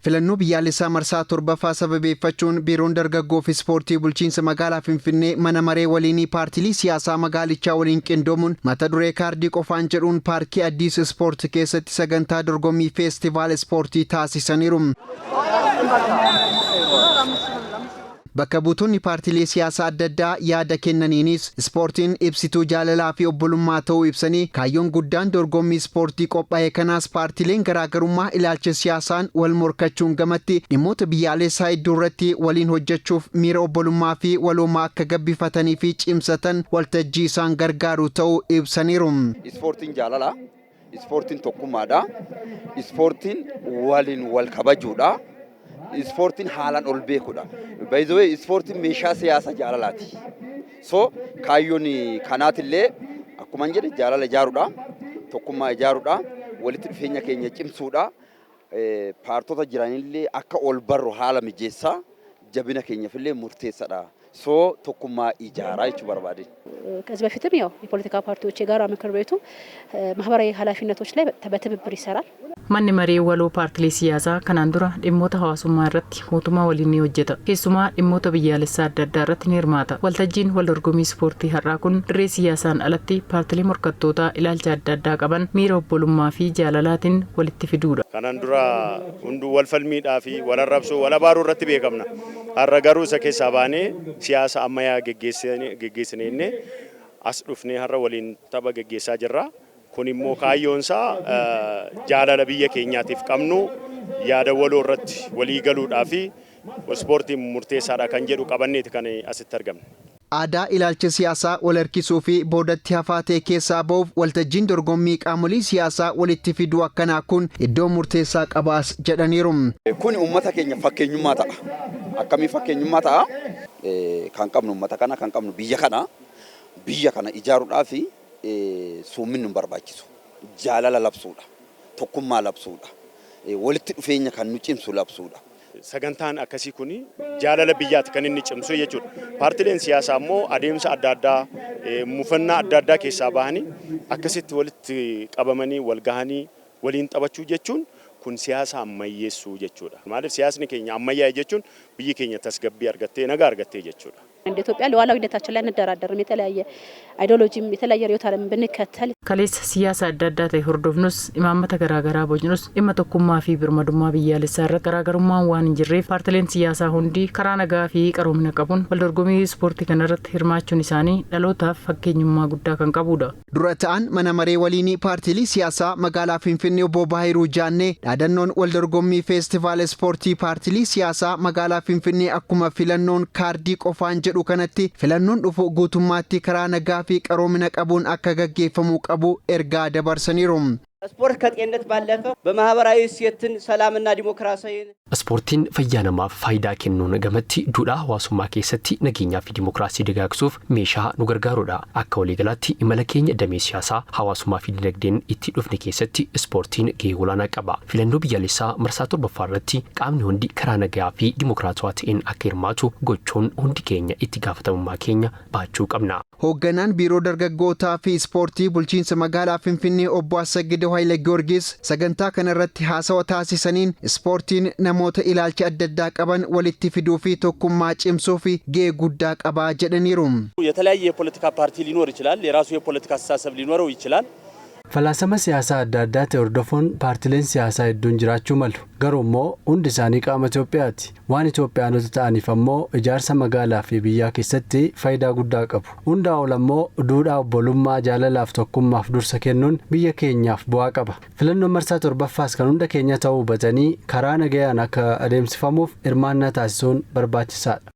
Filannoo biyyaalessaa marsaa 7ffaa sababeeffachuun Biiroon Dargaggoo fi Ispoortii Bulchiinsa Magaalaa Finfinnee mana maree waliinii paartiilii siyaasaa magaalichaa waliin qindoomuun mata duree kaardii qofaan jedhuun paarkii Addis Ispoortii keessatti sagantaa dorgommii feestivaala ispoortii taasisaniiru. Bakka buutonni paartiilee siyaasaa adda addaa yaada kennaniinis ispoortiin ibsituu jaalalaa fi obbolummaa ta'uu ibsanii, kaayyoon guddaan dorgommii ispoortii qophaa'e kanaas paartiileen garaagarummaa ilaalcha siyaasaan wal morkachuun gamatti dhimmoota biyyaalessaa hedduu irratti waliin hojjechuuf miira obbolummaa fi waloomaa akka gabbifatanii fi cimsatan waltajjii isaan gargaaru ta'uu ibsaniiru. Ispoortiin jaalala, ispoortiin tokkummaadha, ispoortiin waliin wal kabajuudha, ispoortiin haalaan ol beekuudha. By the way, ispoortiin meeshaa siyaasa jaalalaati. So kaayyoon kanaatillee akkuma jedhe jaalala ijaaruudha, tokkummaa ijaaruudha, walitti dhufeenya keenya cimsuudha. Paartota jiranillee akka ol barru haala mijeessaa, jabina keenyafillee murteessadha. So tokkummaa ijaaraa jechuu barbaade. ከዚህ በፊትም ያው የፖለቲካ ፓርቲዎች የጋራ ምክር ቤቱ ማህበራዊ ኃላፊነቶች ላይ በትብብር ይሰራል። Manni maree waloo paartilee siyaasaa kanaan dura dhimmoota hawaasummaa irratti mootummaa waliin ni hojjeta. Keessumaa dhimmoota biyyaalessaa adda addaa irratti ni hirmaata. Waltajjiin wal dorgommii ispoortii har'aa kun dirree siyaasaan alatti paartilee morkattootaa ilaalcha adda addaa qaban miira obbolummaa fi jaalalaatiin walitti fiduudha. Kanaan dura hunduu wal falmiidhaa fi wal arrabsuu, wal abaaruu irratti beekamna. Har'a garuu isa keessaa baanee siyaasa ammayyaa geggeessinee as dhufnee har'a waliin tapha geggeessaa jirra. Kun immoo kaayyoon isaa jaalala biyya keenyaatiif qabnu, yaada waloo irratti walii galuudhaa fi ispoortiin murteessaadha kan jedhu qabanneeti kan asitti argamne. Aadaa ilaalcha siyaasaa wal harkisuu fi boodatti hafaa ta'e keessaa ba'uuf waltajjiin dorgommii qaamolee siyaasaa walitti fiduu akkanaa kun iddoo murteessaa qabaas jedhaniiru. Kun uummata keenya fakkeenyummaa ta'a. Akkamii fakkeenyummaa ta'a? Kan qabnu uummata kana, kan qabnu biyya kana, biyya kana ijaaruudhaaf suummin nu barbaachisu. Jaalala labsuudha. Tokkummaa labsuudha. Walitti dhufeenya kan nu cimsu labsuudha. Sagantaan akkasii kun jaalala biyyaati kan inni cimsu jechuudha. Paartileen siyaasaa immoo adeemsa adda addaa, mufannaa adda addaa keessaa bahanii akkasitti walitti qabamanii wal gahanii waliin taphachuu jechuun kun siyaasa ammayyeessuu jechuudha. Maaliif, siyaasni keenya ammayyaa'e jechuun biyyi keenya tasgabbii argattee, nagaa argattee jechuudha. እንደ ኢትዮጵያ ሉዓላዊነታችን ላይ አንደራደርም። የተለያየ አይዲዮሎጂም የተለያየ ርዕዮተ ዓለም ብንከተል Kaleessa siyaasa adda addaa ta'e hordofnus, imaammata garaagaraa bocnus, dhimma tokkummaa fi birmadummaa biyyaalessaa irratti garaagarummaan waan hin jirreef paartileen siyaasaa hundi karaa nagaa fi qaroomina qabuun wal dorgommii ispoortii kanarratti hirmaachuun isaanii dhalootaaf fakkeenyummaa guddaa kan qabudha. Dura ta'an mana maree waliinii paartiilee siyaasaa magaalaa Finfinnee obbo Baahiruu Jaannee dhaadannoon wal dorgommii feestivaala ispoortii paartiilee siyaasaa magaalaa Finfinnee akkuma filannoon kaardii qofaan jedhu kanatti filannoon dhufu guutummaatti karaa nagaa fi qaroomina qabuun akka gaggeeffamuu qabu ergaa dabarsaniiru. ስፖርት ከጤንነት ባለፈ በማህበራዊ እሴትን ሰላምና ዲሞክራሲን Ispoortiin fayyaa namaaf faayidaa kennuun gamatti duudhaa hawaasummaa keessatti nageenyaa fi dimokiraasii dagaagsuuf meeshaa nu gargaarudha. Akka waliigalaatti imala keenya damee siyaasaa, hawaasummaa fi dinagdeen itti dhufne keessatti ispoortiin gahee olaanaa qaba. Filannoo biyyaalessaa marsaa 7ffaa irratti qaamni hundi karaa nagaa fi dimokiraatawaa ta'een akka hirmaatu gochuun hundi keenya itti gaafatamummaa keenya baachuu qabna. Hoogganaan Biiroo Dargaggootaa fi Ispoortii Bulchiinsa Magaalaa Finfinnee obbo Assagidoo Haayile Giyoorgis sagantaa kanarratti haasawa taasisaniin ispoortiin namoota ilaalcha adda addaa qaban walitti fiduu fi tokkummaa cimsuuf gahee guddaa qabaa jedhaniiru. የተለያየ የፖለቲካ ፓርቲ ሊኖር ይችላል። የራሱ የፖለቲካ አስተሳሰብ ሊኖረው ይችላል። Falaasama siyaasaa adda addaa ta'e hordofuun paartileen siyaasaa hedduun jiraachuu malu. Garuu immoo hundi isaanii qaama Itoophiyaati. Waan Itoophiyaanota ta'aniif ammoo ijaarsa magaalaa fi biyyaa keessatti faayidaa guddaa qabu. Hundaa ol ammoo duudhaa obbolummaa, jaalalaaf tokkummaaf dursa kennuun biyya keenyaaf bu'aa qaba. Filannoon marsaa 7ffaas kan hunda keenya ta'uu hubatanii karaa nagayaan akka adeemsifamuuf hirmaannaa taasisuun barbaachisaadha.